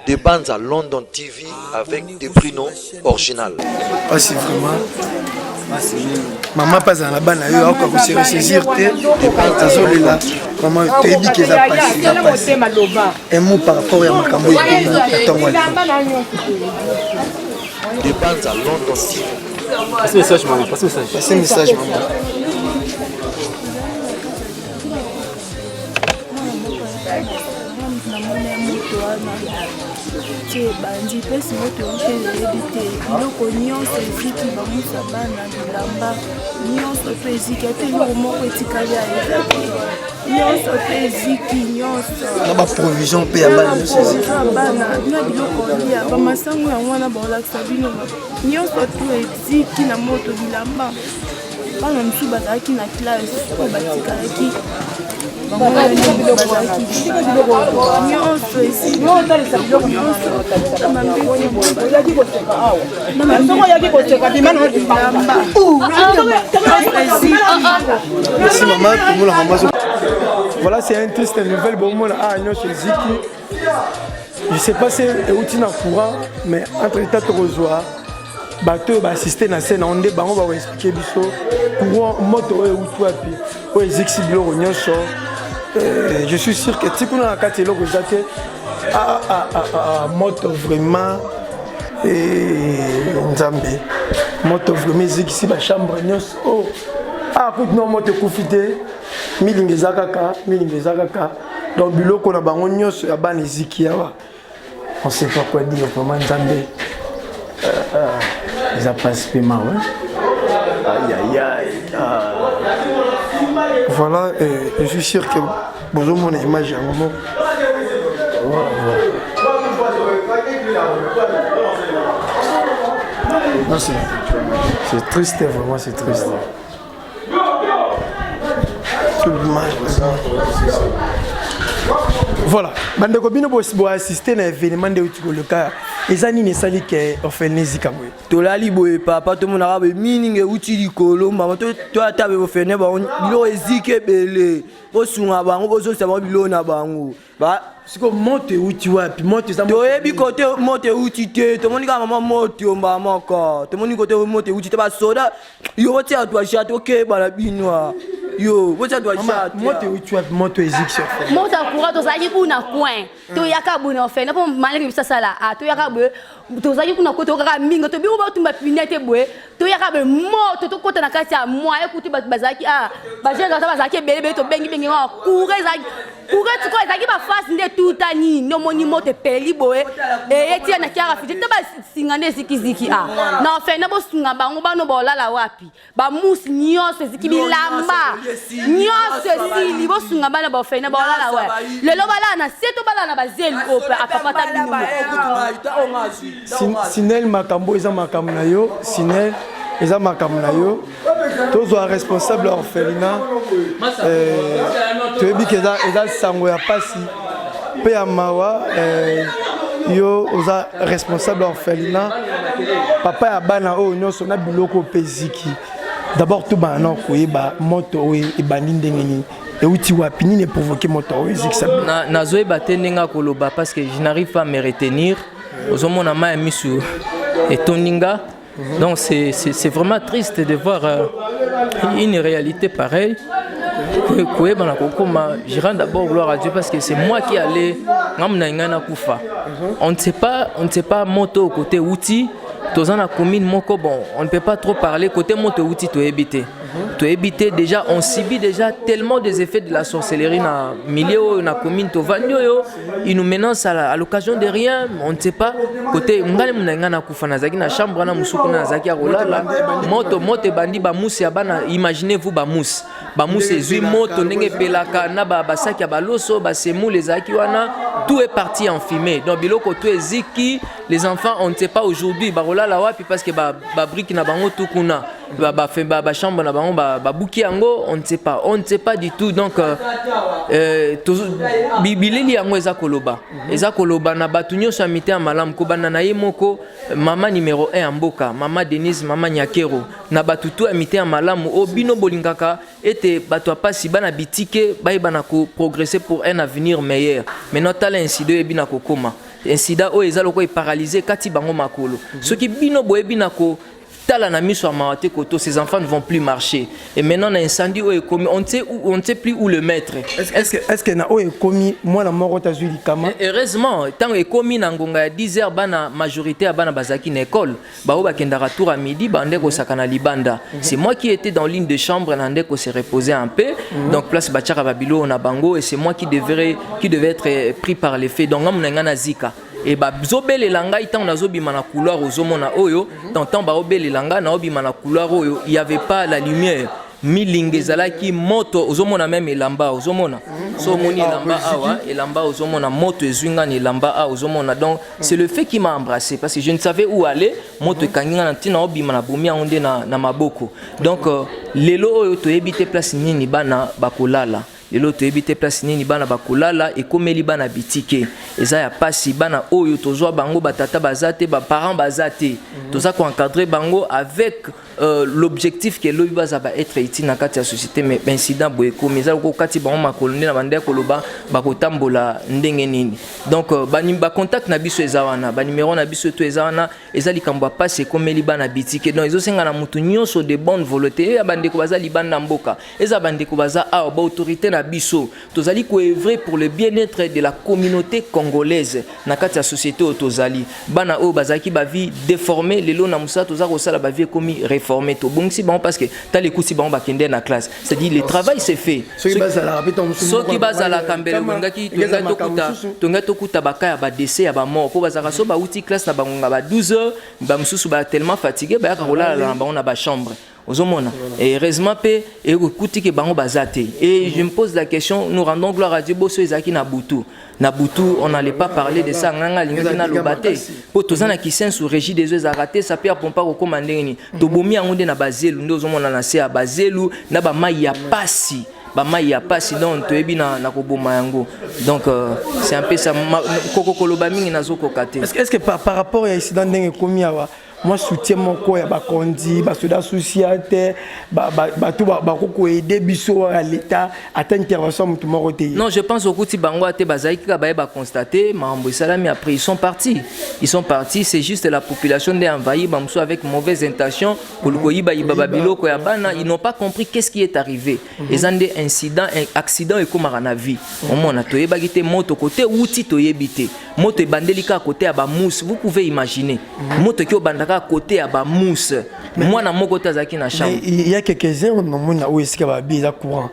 De Banza London TV avec De Brino original. Pasi vraiment. Mama mpe azala na bana yo akoka kose ressaisir te azolela mama toyebi ke eza pasi eza pasi un mot par rapport ya makambo ekomi na ntongo ya De Banza London TV. Passe message maman, passe message. Passe message maman. Moto wana ti ebandi mpesi moto euti eyebi te biloko nyonso eziki bamusa bana bilamba nyonso mpe eziki ata eloko moko etikali ya eza te nyonso mpe eziki nyonso na baprovision mpe ya bana nyonso eziki bana na biloko lia bamasango yango wana baolakisa bino nyonso tu eziki na moto bilamba Bana mosusu bazalaki na classe oyo batikalaki nyonso Merci maman, tout le monde Voilà, c'est une triste nouvelle. Bon, moi, ah, nyonso eziki. Je sais pas si euti na courant, mais entre temps tokozwa bato oyo baassiste na scène yango nde bango bakoexplike biso courant moto oyo euti wapi oyo ezikisi biloko nyonso euh, je suis sûr que ti kuna na kati eloko eza te ah, ah, ah, ah, moto vraiment eh, nzambe moto vraiment ezikisi bachambre nyonso oh. ah kutu no moto ekufi te milinga eza kaka milinga eza kaka donc biloko na bango nyonso ya bana eziki awa On sait pas quoi dire vraiment Nzambe. Euh, euh, eza pasi mpe mawa. Aïe aïe aïe. Ah. Voilà, euh, je suis sûr que bozomona image yango moko. Voilà, voilà. Non, c'est triste, vraiment, c'est triste. Voilà, bandeko bino boassiste na événement nde euti koleka eza nini esali ke orpheline ezika boye tolali boye papa tomonaka boye mininga euti likolo mama to ata boye orpheline bango biloko eziki ebele bosunga bango bozongisa bango biloko na bango Ba siko moto euti wapi? Moto eza toyebi kote moto euti te, tomoni kaka mama moto mbala moko, tomoni kote moto euti te, basoda yo botia bato baja tokeba na bino yo botia bato baja moto euti wapi? Moto eziki moto ya courant tozalaki kuna coin toyaka boye na ofele mpo malaki biso asala a toyaka boye tozalaki kuna ko toyokaka mingi tobiko batumba pine te boye toyaka boye moto tokota na kati ya mwa ekuti bato bazalaki a bajeune garçon bazalaki ebele ebele tobengi bengi ngo courant ezalaki courant sikoyo ezalaki bafase nde etutani nde omoni moto epeli boye eye tia na kiara fiti te basinga nde ezikiziki a na ofenda bosunga bango bano bolala wapi bamusi nyonso eziki bilamba nyonso esili bosunga bana baofenda bolala we lelo balala na se to balala na bazelu oyo apapata bino Sinel makambo eza makambo na yo Sinel eza makambo na yo tozwa responsable ya orphelinat eh, toyebi ke eza sango ya mpasi mpe ya mawa eh, yo oza responsable ya orphelinat papa ya bana oyo nyonso na biloko mpe eziki d'abord tobanda na koyeba moto oyo ebandi ndenge nini euti wapi nini eprovoke moto oyo ezikisa nazoyeba te ndenge akoloba parce que je n'arrive pas à me retenir ozomona mai ya misu etondi nga Donc c'est vraiment triste de voir euh, une réalité pareille. Koyeba kokoma, je rends d'abord gloire à Dieu parce que c'est moi qui allais kufa. On ne sait pas, on ne sait pas moto côté outil toza na commune moko bon on ne peut pas trop parler côté moto outil toyebi te toyebi te déjà on subit déjà tellement des effets de la sorcellerie na milieu oyo na commune tovandi oyo il nous menace à l'occasion de rien on ne sait pas côté ngai muna ngai nakufa nazalaki na chambre wana mosusu kuna nazalaki ya kolala moto moto ebandi bamusi ya bana imaginez vous bamusi bamusi ezwi moto ndenge epelaka na basaki ya baloso basemoule ezalaki wana tout est parti en fumée donc biloko tout eziki les enfants on ne sait pas aujourd'hui bakolala wapi parce que babriki ba na bango tout kuna bachambre na bango babuki yango on ne sait pas on ne sait pas du tout donc euh, euh, bileli yango eza koloba eza koloba na bato nyonso ya mitema malamu kobanda na ye moko mama numero 1 ya mboka mama denise mama nyakero na bato tu ya mitema malamu oyo bino bolingaka ete bato ya pasi bana bitike bayeba na koprogresse pour un avenir meilleur maintenant tala incident oyebi na kokoma. Incident oyo eza lokola eparalyse, ekati bango makolo. Soki bino boyebi na ko tala na miso ya mawa te koto, ces enfants ne vont plus marcher. Et maintenant na incendie oyo ekomi, on ne sait où, on ne sait plus où le mettre. Est-ce que na oyo ekomi, mwana moko tazwi likama? Heureusement, ntango ekomi na ngonga ya 10 heures, bana, majorité ya bana bazalaki na école. Bao bakendaka tour à midi, bande kosaka na libanda. C'est moi qui étais dans l'une de chambre na nde se reposer un peu, donc place batiaka babiloko na bango, et c'est moi qui devait être pris par les faits. Donc ngamu na ngai nazika e bazobelela ngai ntango nazobima na couloir. Ozomona oyo, tantan baobelela ngai, naobima na couloir oyo, il y avait pas la lumière, milinga ezalaki moto. Ozomona même elamba, ozomona so omoni elamba awa, elamba ozomona moto ezwi nga na elamba awa, ozomona. Donc c'est le fait qui m'a embrassé parce que je ne savais où aller. Moto ekangi nga na ntina obima na bomi yango nde na maboko. Donc lelo oyo toyebi te place nini bana bakolala. Lelo toyebi te place nini bana bakolala. Ekomeli bana bitike, eza ya pasi. Bana oyo tozwa bango, batata baza te, baparent baza te. Toza koencadre bango avec l'objectif ke lobi baza baêtre utile na kati ya société. Mais baincident boye ekomi, eza loko okati bango makolo nde na bande koloba bakotambola ndenge nini. Donc bacontact na biso eza wana, banimero na biso to eza wana. Eza likambo ya pasi ekomeli bana bitike. Donc ezosenga na motu nyonso de bonne volonté, ya bandeko baza libanda mboka, eza bandeko baza awa, baautorité na biso, tozali koœuvrer pour le bien-être de la communauté congolaise na kati ya société oyo tozali. Bana oyo bazalaki bavie déformé, lelo na mosala toza kosala, bavie ekomi réformé, tobongisi bango parce que tala ekuti bango bakende na classe, c'est-à-dire le travail c'est fait. Soki bazalaka mbele tongai tokuta baka ya badécès, ya bamort, mpo bazalaka so bauti classe na bangonga ba 12 heures, bamosusu ba tellement fatigué, bayaka kolala na bango na bachambre. Ozomona, et heureusement mpe ekuti ke bango baza te. Et je me pose la question, nous rendons gloire à Dieu. Boso ezalaki na butu, na butu, on n'allait pas parler de ça. Nganga alingaki naloba te mpo toza na Kisensu, régie des eaux ezalaka te, sapeur pompa kokóma ndenge nini? Tobomi yango nde na bazelu nde ozomona na se ya bazelu na bamai ya pasi, bamai ya pasi. Donc toyebi na koboma yango. Donc c'est un peu ça. Koko koloba mingi nazokoka te. Est-ce que par rapport ya incident ndenge ekomi awa, mwa soutien moko ya bakonzi, basoda social te, bato bakoki koaider biso ya l'état, ata intervention motu moko te? Non, je pense okuti bango te, bazalaki kaka baye baconstater makambo esalami, après ils sont partis, ils sont partis. C'est juste la population nde envahi bamosusu avec mauvaise intention, koyibayiba babiloko ya bana. Ils n'ont pas compris qu'est-ce qui est arrivé. Eza nde incident, accident ekomaka na vie. Omona, toyebaki te moto kote wuti, toyebi te. Moto ebandeli kaka kote ya bamousse, vous pouvez imaginer, moto eki obanda kaka kote ya bamousse, mwana moko te azalaki na chambre. Il y a quelques-uns namoni na oyo esika babi eza courant.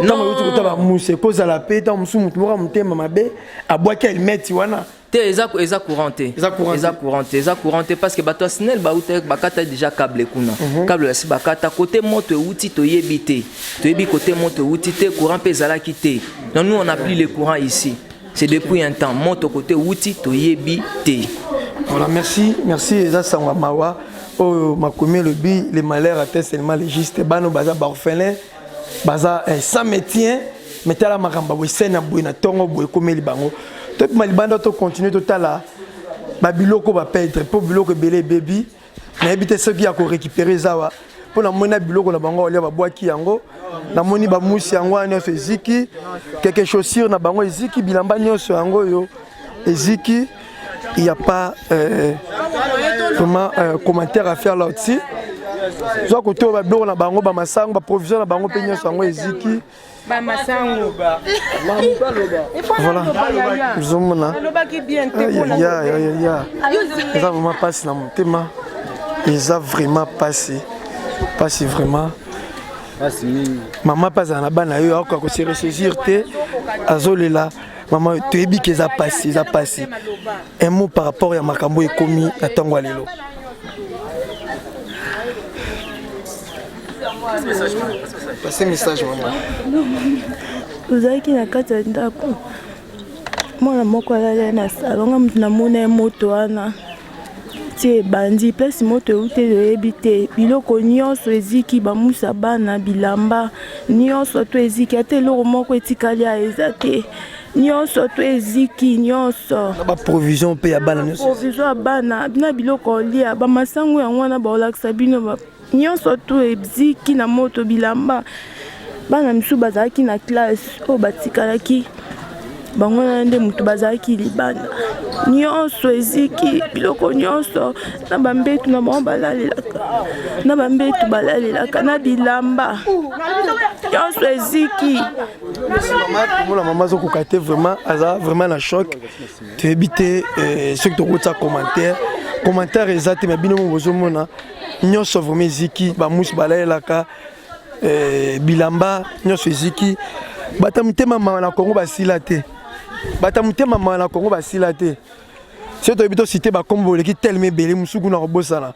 Ntango euti kota bamousse, ekozala mpe ntango mosusu motu moko ya motema mabe abwaki allumette wana. Te, eza courant te. Eza courant. Eza courant te, eza courant te, parce que bato ya SNEL bauta bakata déjà câble kuna. Câble basi bakata. Kote moto euti toyebi te, toyebi kote moto euti te. Courant mpe ezalaki te. Donc nous, on a plus le courant ici, c'est depuis un temps. Moto kote euti toyebi te. Voilà, merci, merci. Eza sango ya mawa oyo makomi elobi: le malheur atteint seulement les justes. Bana baza baorphelin, baza sans maintien. Mais tala makambo boye, scène ya boye na ntongo boye ekomeli bango. Tobima libanda, tocontinue, totala babiloko baperdre, mpo biloko ebele ebebi. Nayebi te soki ya korécupérer eza awa, mpo namoni na biloko na bango olia babwaki yango. Namoni bamusi yango wana nyonso eziki, quelque chaussure na bango eziki, bilamba nyonso yango oyo eziki. Il n'y a pas vraiment commentaire à faire là-dessus. Zwa kote oyo, babiloko na bango, bamasango, baprovision na bango mpe nyonso yango eziki. Bamasango. Voilà, ozomona ya eza vraiment mpasi na motema, eza vraiment mpasi, mpasi vraiment. Mama mpe azala na bana oyo akoka kose ressaisir te, azolela. Mama, toyebi ke eza pasi, eza pasi. Un mot par rapport ya makambo ekomi na ntongo ya lelo. Passe message, mama. Tozalaki na kati ya ndako, mwana moko alali na salon, nga moto namona ye. Moto wana ti ebandi, place moto euti oyebi te. Biloko nyonso eziki, bamusa bana, bilamba nyonso to eziki, ata eloko moko etikali a eza te. Nyonso to eziki, nyonso. Na baprovision mpe ya bana nyonso. Provision ya bana na biloko olia, bamasango yango wana baolakisa bino, nyonso to eziki na moto, bilamba. Bana misusu bazalaki na classe oyo batikalaki. Bango wana nde moto bazalaki libanda. Nyonso eziki, biloko nyonso na bambetu na bango balalelaka, na bambetu balalelaka, na bilamba nyonso eziki. Komona mama azokoka te, vraiment aza vraiment na choc. Toyebi te eh, soki tokotia commentaire, commentaire eza te, mais bino mo bozomona nyonso vraiment eziki, bamusi balalelaka, eh, bilamba nyonso eziki. Bata motema mawa na Kongo basila te, bata motema mawa na Kongo basila te. Soki toyebi tosite bakombo boleki telema ebele, mosusu kuna kobosana,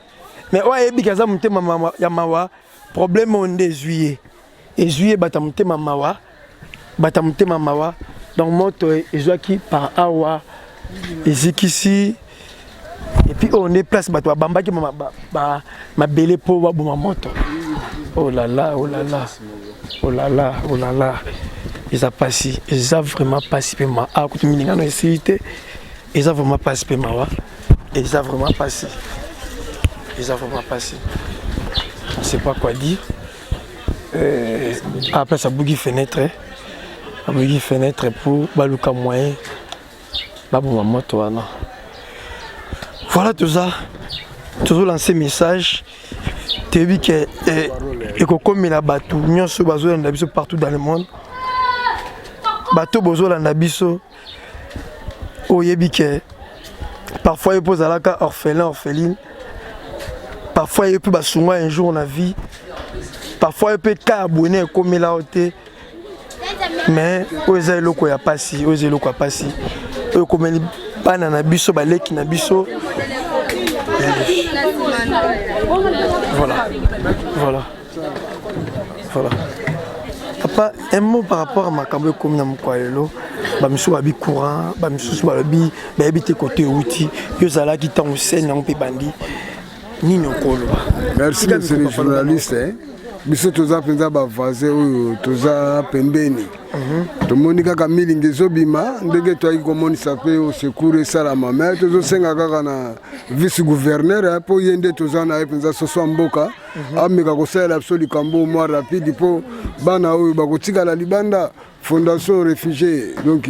mais oyo ayebiki aza motema ya mawa, problème oyo nde ezwi ye, ezwi ye. Bata motema mawa, bata motema mawa. Donc moto ezwaki par awa, ezikisi. Et puis oyo nde place bato babambaki mabele mpo baboma moto. Oh là là, oh là là, oh là là, oh là là, eza pasi, eza vraiment pasi mpe ma awa kutu miningano esili te. Eza vraiment pasi mpe mawa, eza vraiment pasi, eza vraiment pasi, on sait pas quoi dire. Place abuki fenêtre, abuki fenêtre pour baluka moyen baboma moto wana. Voilà, toza tozolancer message. Toyebi ke ekokomela bato nyonso bazolanda biso partout dans le monde. Bato bozolanda biso, oyebi ke parfois ye mpo ozalaka orphelin, orpheline, parfois ye mpe basunga un jour na vie, parfois ye mpe ka ya boye na ekomela yo te. Mais oyo eza eloko ya pasi, oyo eza eloko ya pasi oyo ekomeli bana na biso, baleki na biso. Voilà, voilà, voilà. Papa, un mot par rapport à makambo ekomi na mokolo ya lelo. Bamisusu babi courant, bamisusu balobi bayebi te kote euti. Yo ozalaki ntango scène yango mpe bandi, nini okoloba? Merci, monsieur le journaliste. Biso toza mpenza bavoisin oyo toza pembeni. Tomoni kaka milingi ezobima ndenge toyaki komonisa mpe au secours esalama. Mais tozosenga kaka na vice gouverneur, mpo ye nde toza na ye mpenza soso ya mboka, ameka kosalela biso likambo mwa rapide, mpo bana oyo bakotikala libanda. Fondation réfugié, donc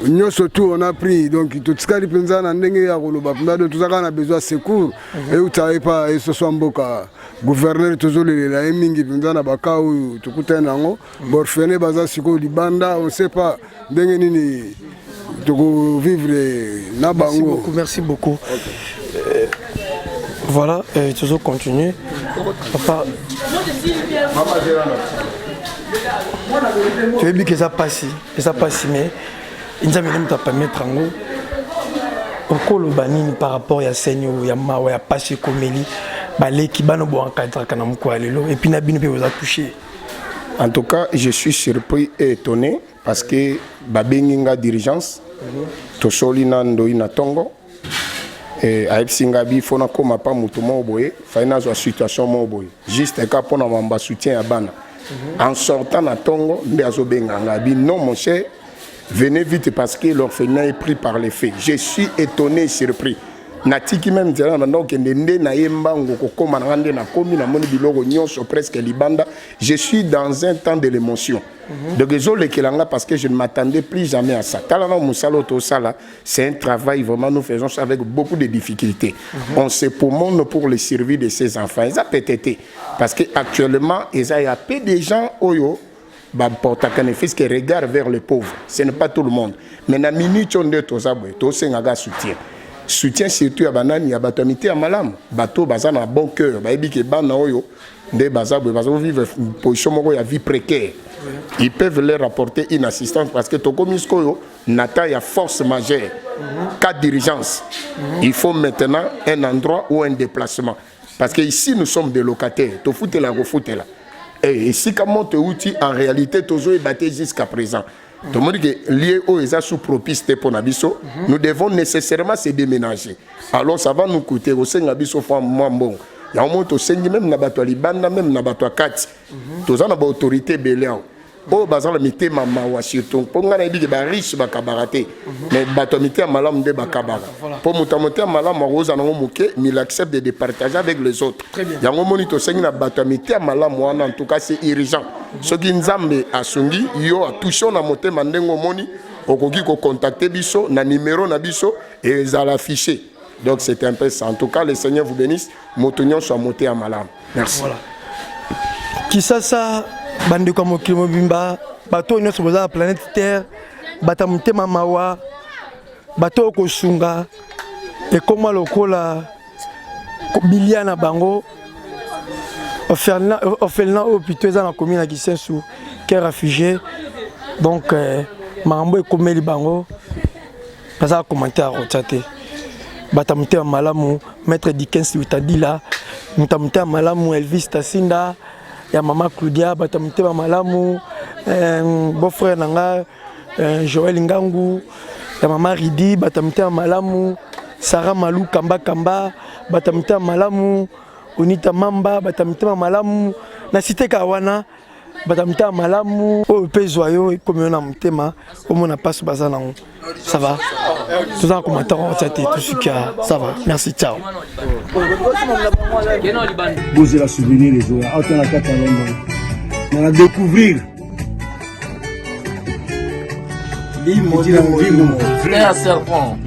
nyonso tout on a pris. Donc totikali mpenza na ndenge ya koloba mpenza. Donc toza kaka na besoin ya secours euta epa esoso ya mboka, gouverneur. Tozolelela ye mingi mpenza na baka oyo tokutani nango. Baorphelin baza sikoyo libanda, on sait pas ndenge nini tokovivre na Merci bango. beaucoup, merci beaucoup. Voilà, toujours continuer. Papa, toyebi ke eza pasi, eza pasi, mais Nzambe nde moto apermettre yango. Okoloba nini par rapport ya scène oyo ya mawa, ya pasi ekomeli baleki, bana boencadraka na mokolo ya lelo, et puis na bino mpe boza touché? En tout cas, je suis surpris et étonné parce que babengi nga d'urgence. Tosoli na ndoi na ntongo, ayebisi nga bi fo nakóma pa moto moko boye, fai nazwa situation moko boye, juste ka mpo na mambo ya soutien ya bana. En sortant na ntongo nde azobenga nga bi: "Non, mon cher, venez vite parce que l'orphelinat est pris par les feux." Je suis étonné et surpris. Natiki même nzela na banda kokende nde na ye mbango kokóma na nga nde nakomi, namoni biloko nyonso presque libanda. Je suis dans un temps de l'émotion. Donc ezolekela nga parce que je ne m'attendais plus jamais à ça. Tala na mosala oyo tosala, c'est un travail vraiment, nous faisons ça avec beaucoup de difficultés. On se époumonne pour le survie de ces enfants. Eza peut-être te parce que actuellement eza ya peu de gens oyo baportaka ne fût-ce que regard vers les pauvres. Ce n'est pas tout le monde, mais na minute oyo nde toza boye, tosengaka soutien, soutien surtout ya banani, ya bato ya mite ya malamu, bato baza na bon cœur, bayebi ke bana oyo nde baza boye, bazovivre position moko ya vie précaire, ils peuvent leur apporter une assistance parce que tokomi sikoyo na temps ya force majeure, cas d'urgence. Il faut maintenant un endroit ou un déplacement parce que ici nous sommes des locataires, tofutela kofutela. Esika moto euti, en réalité tozoyeba te jusqu'à présent. Tomoni ke lieu oyo eza sous propice te mpo na biso. Nous devons nécessairement se déménager, alors ça va nous coûter, kosenga biso fa mwa mbongo yango. Moi tosengi même na bato ya libanda, même na bato ya kati, toza na baautorité ebele awa oyo baza na mitema mawa, surtout mpo ngai nayebi ke bariche bakabaka te, mais bato ya mitema malamu nde bakabaka, mpo moto ya motema malamu akozala nango moke, mais il accepte de partager avec les autres. Yango moni tosengi na bato ya mitema malamu wana. En tout cas, c'est urgent. Soki Nzambe asungi yo, atouche yo na motema ndenge omoni. Okoki ko contacter biso na numéro na biso ezala affiché. Donc c'est un peu ça. En tout cas, le Seigneur vous bénisse. Moto nyonso ya mote ya malamu. Merci. Voilà. Kisasa bandeko ya mokili mobimba bato oyo nyonso boza na planète terre bato ya motema mawa bato oyo kosunga ekoma lokola bilia na bango orphelinat oyo plutôt eza na commune ya kisensu ke réfugié donc euh, makambo ekomeli bango baza commentaire akotya te bato ya motema malamu maître dikens witadila moto ya motema malamu elvis tasinda ya mama claudia bato ya motema malamu euh, beau frère na nga euh, joel ngangu ya mama ridi bato ya motema malamu sara malu kamba kamba bato ya motema malamu onita mamba bato ya motema malamu na site kaka wana bato ya motema malamu oyo mpe ezwa yo ekomi yo na motema omona mpasi baza nango ça va toza na commentaire otia te tosukia ça va merci ciao bozela souvenir ezoya ata na kati ya london na na découvrir Limo, limo, limo. Frère serpent.